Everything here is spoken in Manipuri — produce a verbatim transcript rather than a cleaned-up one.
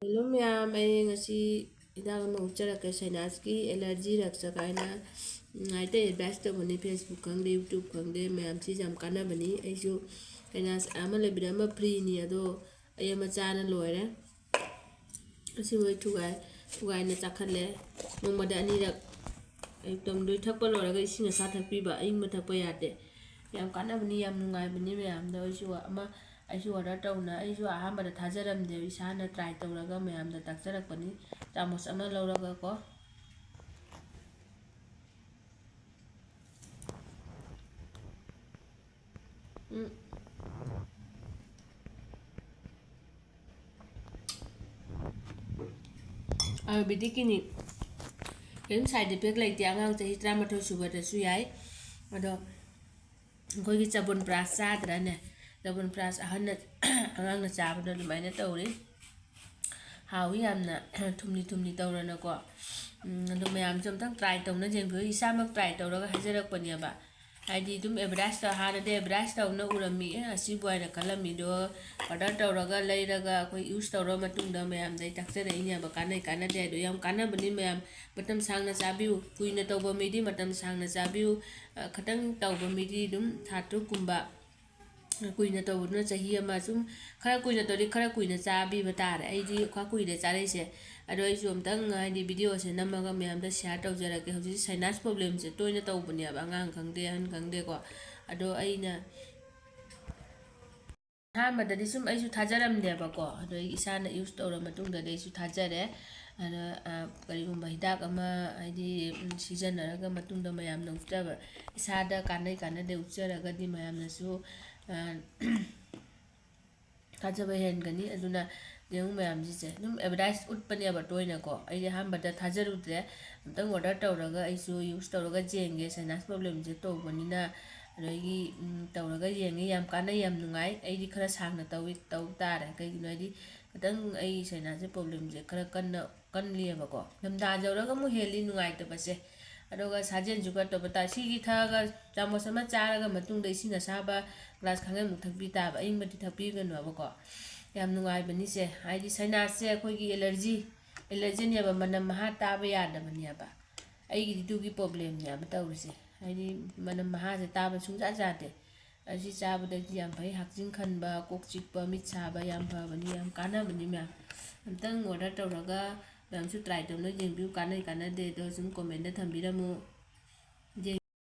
ꯍꯜꯂꯣ ꯃꯌꯥꯝ, ꯑꯩ ꯉꯁꯤ ꯍꯤꯗꯥꯛ ꯑꯃ ꯎꯠꯆꯔꯛꯀꯦ, ꯁꯥꯏꯅꯥꯁꯀꯤ ꯑꯦꯂꯔꯖꯤ ꯔꯛꯁ ꯀꯥꯏꯅ꯫ ꯎꯝ, ꯍꯥꯏꯇ ꯑꯦꯗꯚꯥꯏꯁ ꯇꯧꯕꯅꯤ, Facebook ꯈꯪꯗꯦ, YouTube ꯈꯪꯗꯦ, ꯃꯌꯥꯝ ꯁꯤꯁꯦ ꯌꯥꯝ ꯀꯥꯟꯅꯕꯅꯤ꯫ ꯑꯩꯁꯨ ꯁꯥꯏꯅꯥꯁ ꯑꯃ ꯂꯩꯕꯗ ꯑꯃ ꯐ꯭ꯔꯤꯅꯤ, ꯑꯗꯣ ꯑꯩ ꯑꯃ ꯆꯥꯅ ꯂꯣꯏꯔꯦ꯫ ꯑꯁꯤ ꯃꯣꯏ ꯊꯨꯒꯥꯏ ꯊꯨꯒꯥꯏꯅ ꯆꯥꯈꯠꯂꯦ꯫ ꯅꯣꯡꯃꯗ ꯑꯅꯤꯔꯛ, ꯑꯌꯨꯛꯇ ꯂꯣꯏ ꯊꯛꯄ ꯂꯣꯏꯔꯒ ꯏꯁꯤꯡ ꯑꯁꯥ ꯊꯛꯄꯤꯕ, ꯑꯏꯪꯕ ꯊꯛꯄ ꯌꯥꯗꯦ꯫ ꯌꯥꯝ ꯀꯥꯟꯅꯕꯅꯤ, ꯌꯥꯝ ꯅꯨꯡꯉꯥꯏꯕꯅꯤ ꯃꯌꯥꯝꯗ꯫ ꯑꯩꯁꯨ ꯑꯃ ꯑꯩꯁꯨ ꯑꯣꯔꯗꯔ ꯇꯧꯅ ꯑꯩꯁꯨ ꯑꯍꯥꯟꯕꯗ ꯊꯥꯖꯔꯝꯗꯦꯕ, ꯏꯁꯥꯅ ꯇ꯭ꯔꯥꯏ ꯇꯧꯔꯒ ꯃꯌꯥꯝꯗ ꯇꯥꯛꯆꯔꯛꯄꯅꯤ꯫ ꯆꯥꯃꯁ ꯑꯃ ꯂꯧꯔꯒꯀꯣ꯫ ꯎꯝ꯫ ꯑꯌꯨꯔꯕꯦꯗꯤꯛꯀꯤꯅꯤ꯫ ꯀꯔꯤꯝ ꯁꯥꯏꯠ ꯏꯐꯦꯛ ꯂꯩꯇꯦ, ꯑꯉꯥꯡ ꯆꯍꯤ ꯇꯔꯥꯃꯥꯊꯣꯏ ꯁꯨꯕꯗꯁꯨ ꯌꯥꯏ꯫ ꯑꯗꯣ ꯑꯩꯈꯣꯏꯒꯤ ꯆꯕꯣꯟ ꯄ꯭ꯔꯥꯁ ꯆꯥꯗ꯭ꯔꯥꯅꯦ? ꯆꯕꯣꯟ ꯄ꯭ꯔꯥꯁ ꯑꯍꯟꯅ ꯑꯉꯥꯡꯅ ꯆꯥꯕꯗꯣ ꯑꯗꯨꯃꯥꯏꯅ ꯇꯧꯔꯤ꯫ ꯍꯥꯎꯏ ꯌꯥꯝꯅ꯫ ꯊꯨꯝꯂꯤ ꯊꯨꯝꯂꯤ ꯇꯧꯔꯅꯀꯣ꯫ ꯎꯝ, ꯑꯗꯣ ꯃꯌꯥꯝꯁꯨ ꯑꯝꯇꯪ ꯇ꯭ꯔꯥꯏ ꯇꯧꯅ ꯌꯦꯡꯕꯤꯌꯨ꯫ ꯏꯁꯥꯃꯛ ꯇ꯭ꯔꯥꯏ ꯇꯧꯔꯒ ꯍꯥꯏꯖꯔꯛꯄꯅꯦꯕ꯫ ꯍꯥꯏꯗꯤ ꯑꯗꯨꯝ ꯑꯦꯗꯚꯔꯇꯥꯏꯁꯇ, ꯍꯥꯟꯅꯗꯤ ꯑꯦꯗꯚꯔꯇꯥꯏꯁ ꯇꯧꯅ ꯎꯔꯝꯃꯤ, "ꯑꯦ, ꯑꯁꯤꯕꯨ" ꯍꯥꯏꯅ ꯈꯜꯂꯝꯃꯤ꯫ ꯑꯗꯣ ꯑꯣꯔꯗꯔ ꯇꯧꯔꯒ ꯂꯩꯔꯒ ꯑꯩꯈꯣꯏ ꯌꯨꯁ ꯇꯧꯔ ꯃꯇꯨꯡꯗ ꯃꯌꯥꯝꯗ ꯑꯩ ꯇꯥꯛꯆꯔꯛꯏꯅꯦꯕ, ꯀꯥꯟꯅꯩ ꯀꯥꯟꯅꯗꯦ ꯍꯥꯏꯗꯣ꯫ ꯌꯥꯝ ꯀꯥꯟꯅꯕꯅꯤ ꯃꯌꯥꯝ꯫ ꯃꯇꯝ ꯁꯥꯡꯅ ꯆꯥꯕꯤꯌꯨ꯫ ꯀꯨꯏꯅ ꯇꯧꯕ ꯃꯤꯗꯤ ꯃꯇꯝ ꯁꯥꯡꯅ ꯆꯥꯕꯤꯌꯨ꯫ ꯑ, ꯈꯇꯪ ꯇꯧꯕ ꯃꯤꯗꯤ ꯑꯗꯨꯝ ꯊꯥ ꯇꯔꯨꯛꯀꯨꯝꯕ, ꯀꯨꯏꯅ ꯇꯧꯕꯗꯨꯅ ꯆꯍꯤ ꯑꯃ, ꯁꯨꯝ ꯈꯔ ꯀꯨꯏꯅ ꯇꯧꯔꯗꯤ ꯈꯔ ꯀꯨꯏꯅ ꯆꯥꯕꯤꯕ ꯇꯥꯔꯦ꯫ ꯑꯩꯗꯤ ꯈ꯭ꯋꯥꯏ ꯀꯨꯏꯅ ꯆꯥꯔꯛꯏꯁꯦ꯫ ꯑꯗꯣ ꯑꯩꯁꯨ ꯑꯝꯇꯪ, ꯍꯥꯏꯗꯤ, ꯚꯤꯗꯤꯑꯣꯁꯦ ꯅꯝꯃꯒ ꯃꯌꯥꯝꯗ ꯁꯤꯌꯥꯔ ꯇꯧꯖꯔꯛꯀꯦ꯫ ꯍꯧꯖꯤꯛ ꯁꯥꯏꯅꯥꯁ ꯄ꯭ꯔꯣꯕ꯭ꯂꯦꯝꯁꯦ ꯇꯣꯏꯅ ꯇꯧꯕꯅꯦꯕ, ꯑꯉꯥꯡ ꯈꯪꯗꯦ, ꯑꯍꯟ ꯈꯪꯗꯦꯀꯣ꯫ ꯑꯗꯣ ꯑꯩꯅ ꯑꯍꯥꯟꯕꯗꯗꯤ ꯁꯨꯝ ꯑꯩꯁꯨ ꯊꯥꯖꯔꯝꯗꯦꯕꯀꯣ꯫ ꯑꯗꯣ ꯑꯩ ꯏꯁꯥꯅ ꯌꯨꯁ ꯇꯧꯔ ꯃꯇꯨꯡꯗꯗꯤ ꯑꯩꯁꯨ ꯊꯥꯖꯔꯦ꯫ ꯑꯗ, ꯑ, ꯀꯔꯤꯒꯨꯝꯕ ꯍꯤꯗꯥꯛ ꯑꯃ, ꯍꯥꯏꯗꯤ, ꯎꯝ, ꯁꯤꯖꯤꯟꯅꯔꯒ ꯃꯇꯨꯡꯗ ꯃꯌꯥꯝꯅ ꯎꯠꯆꯕ, ꯏꯁꯥꯗ ꯀꯥꯟꯅꯩ ꯀꯥꯟꯅꯗꯦ ꯎꯠꯆꯔꯒꯗꯤ ꯃꯌꯥꯝꯅꯁꯨ, ꯑ, ꯊꯥꯖꯕ ꯍꯦꯟꯒꯅꯤ꯫ ꯑꯗꯨꯅ ꯌꯦꯡꯉꯨ ꯃꯌꯥꯝꯁꯤꯁꯦ ꯑꯗꯨꯝ ꯑꯦꯗꯚꯔꯇꯥꯏꯁ ꯎꯠꯄꯅꯦꯕ ꯇꯣꯏꯅꯀꯣ꯫ ꯑꯩꯗꯤ ꯑꯍꯥꯟꯕꯗ ꯊꯥꯖꯔꯨꯗ꯭ꯔꯦ꯫ ꯑꯝꯇꯪ ꯑꯣꯔꯗꯔ ꯇꯧꯔꯒ ꯑꯩꯁꯨ ꯌꯨꯁ ꯇꯧꯔꯒ ꯌꯦꯡꯒꯦ, ꯁꯥꯏꯅꯥꯁ ꯄ꯭ꯔꯣꯕ꯭ꯂꯦꯝꯁꯦ ꯇꯧꯕꯅꯤꯅ꯫ ꯑꯗꯒꯤ, ꯎꯝ, ꯇꯧꯔꯒ ꯌꯦꯡꯉꯦ, ꯌꯥꯝ ꯀꯥꯟꯅꯩ, ꯌꯥꯝ ꯅꯨꯡꯉꯥꯏ꯫ ꯑꯩꯗꯤ ꯈꯔ ꯁꯥꯡꯅ ꯇꯧꯏ, ꯇꯧ ꯇꯥꯔꯦ꯫ ꯀꯩꯒꯤꯅꯣ ꯍꯥꯏꯗꯤ ꯈꯤꯇꯪ ꯑꯩ ꯁꯥꯏꯅꯥꯁꯁꯦ ꯄ꯭ꯔꯣꯕ꯭ꯂꯦꯝꯁꯦ ꯈꯔ ꯀꯟꯅ ꯀꯜꯂꯤꯑꯕꯀꯣ꯫ ꯅꯤꯡꯊꯝꯊꯥ ꯌꯧꯔꯒ ꯑꯃꯨꯛ ꯍꯦꯜꯂꯤ ꯅꯨꯡꯉꯥꯏꯇꯕꯁꯦ꯫ ꯑꯗꯨꯒ ꯁꯥꯖꯦꯜꯁꯨ ꯈꯔ ꯇꯧꯕ ꯇꯥꯏ꯫ ꯁꯤꯒꯤ ꯊꯛꯑꯒ, ꯆꯥꯃꯁ ꯑꯃ ꯆꯥꯔꯒ ꯃꯇꯨꯡꯗ ꯏꯁꯤꯡ ꯑꯁꯥꯕ ꯒ꯭ꯂꯥꯁ ꯈꯥꯡꯒꯩꯃꯨꯛ ꯊꯛꯄꯤ ꯇꯥꯕ, ꯑꯌꯤꯡꯕꯗꯤ ꯊꯛꯄꯤꯒꯅꯣꯕꯀꯣ꯫ ꯌꯥꯝ ꯅꯨꯡꯉꯥꯏꯕꯅꯤꯁꯦ, ꯍꯥꯏꯗꯤ ꯁꯥꯏꯅꯥꯁꯁꯦ ꯑꯩꯈꯣꯏꯒꯤ ꯑꯦꯂꯔꯖꯤ, ꯑꯦꯂꯔꯖꯤꯅꯦꯕ, ꯃꯅꯝ ꯃꯍꯥ ꯇꯥꯕ ꯌꯥꯗꯕꯅꯦꯕ꯫ ꯑꯩꯒꯤꯗꯤ ꯑꯗꯨꯒꯤ ꯄ꯭ꯔꯣꯕ꯭ꯂꯦꯝꯅꯦꯕ ꯇꯧꯔꯤꯁꯦ, ꯍꯥꯏꯗꯤ ꯃꯅꯝ ꯃꯍꯥꯁꯦ ꯇꯥꯕ ꯁꯨꯡꯌꯥ ꯌꯥꯗꯦ꯫ ꯑꯁꯤ ꯆꯥꯕꯗꯗꯤ ꯌꯥꯝ ꯐꯩ, ꯍꯛꯆꯤꯡ ꯈꯟꯕ, ꯀꯣꯛ ꯆꯤꯛꯄ, ꯃꯤꯠ ꯁꯥꯕ ꯌꯥꯝ ꯐꯕꯅꯤ, ꯌꯥꯝ ꯀꯥꯟꯅꯕꯅꯤ ꯃꯌꯥꯝ꯫ ꯑꯝꯇꯪ ꯑꯣꯔꯗꯔ ꯇꯧꯔꯒ ꯃꯌꯥꯝꯁꯨ ꯇ꯭ꯔꯥꯏ ꯇꯧꯅ ꯌꯦꯡꯕꯤꯌꯨ, ꯀꯥꯟꯅꯩ ꯀꯥꯟꯅꯗꯦ ꯑꯗꯣ ꯁꯨꯝ ꯀꯣꯃꯦꯟꯗ ꯊꯝꯕꯤꯔꯝꯃꯨ꯫